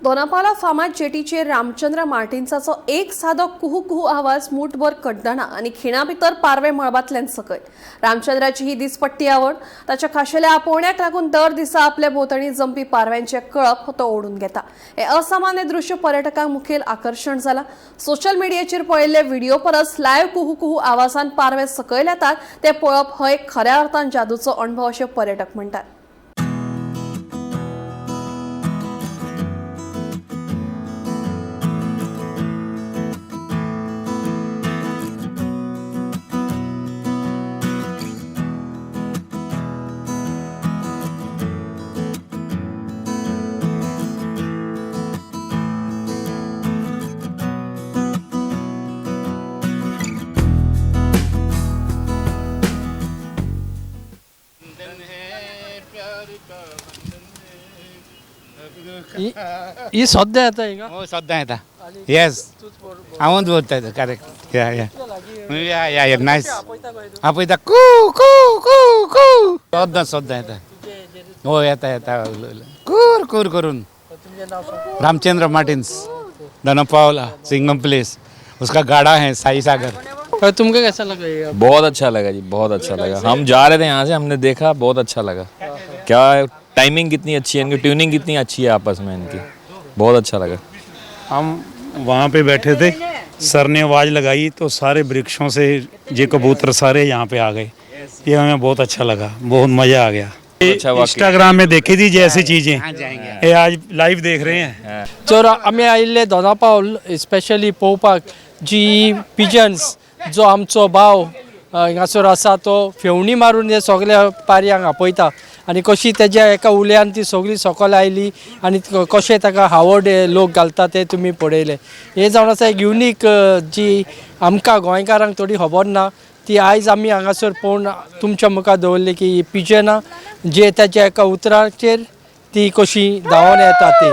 दोनापावला फामाद जेटीचेर रामचंद्र मार्टिन्साचो एक सादो कुहू कुहू आवाज मूठभर कड्डणां आनी खिणा भितर पारवे मळबांतल्यान सकयल. रामचंद्राची ही दिसपट्टी आवड. ताच्या खाशेल्या आपोवण्याक लागून दर दिसा आपल्या भोंवतणी जमपी पारव्यांचे कळप तो ओडून घेता. हे असामान्य दृश्य पर्यटकांक मुखेल आकर्शण जाला. सोशल मिडियाचेर पळयल्ले व्हिडिओ परस लायव्ह कुहू कुहू आवाजान पारवे सकयल येतात ते पळोवप हो एक खऱ्या अर्थान जादूचो अणभव अशें पर्यटक म्हणटात. ही सद्या येता हिंगा? हो, सद्दां येता. येस, हांवूच दवरता. करेक्ट. या या या या या नायस. आपयता कू कू कू कू. सद्दां सद्दां येता. हो, येता येता, कूर कूर करून. रामचंद्र मार्टिन्स, दोनापावला, सिंगम प्लेस. उसका गाड़ा है साई सागर. तुमको कैसा लगा ये? बहुत अच्छा लगा जी, बहुत अच्छा लगा. हम जा रहे थे यहाँ से, हमने देखा, बहुत अच्छा लगा. क्या टाइमिंग कितनी अच्छी है इनकी, ट्यूनिंग कितनी अच्छी है आपस में इनकी. बहुत अच्छा लगा. हम वहाँ पे बैठे थे, सर ने आवाज़ लगाई तो सारे वृक्षों से ये कबूतर सारे यहाँ पे आ गए. ये हमें बहुत अच्छा लगा, बहुत मज़ा आ गया. अच्छा वाकई। इंस्टाग्राम में देखी थी जैसी चीज़ें, ये आज लाइव देख रहे हैं. तर आमी आयिल्ले दोनापावल स्पेशली पळोवपाक जी पिजन्स, जो आमचो भाव हांगासर आसा तो फेवणी मारून हे सगल्या पारयांक आपयता आनी कशी तेज्या एका उल्यान ती सगळी सकयल आयली आनी कशें ताका हावड लोक घालता ते तुमी पळयले. हें जावन आसा एक युनीक, जी आमकां गोंयकारांक थोडी खबर ना, ती आयज आमी हांगासर पळोवन तुमच्या मुखार दवरली की ही पिजनां जे ताच्या एका उतराचेर ती कशी धांवोन येता ती.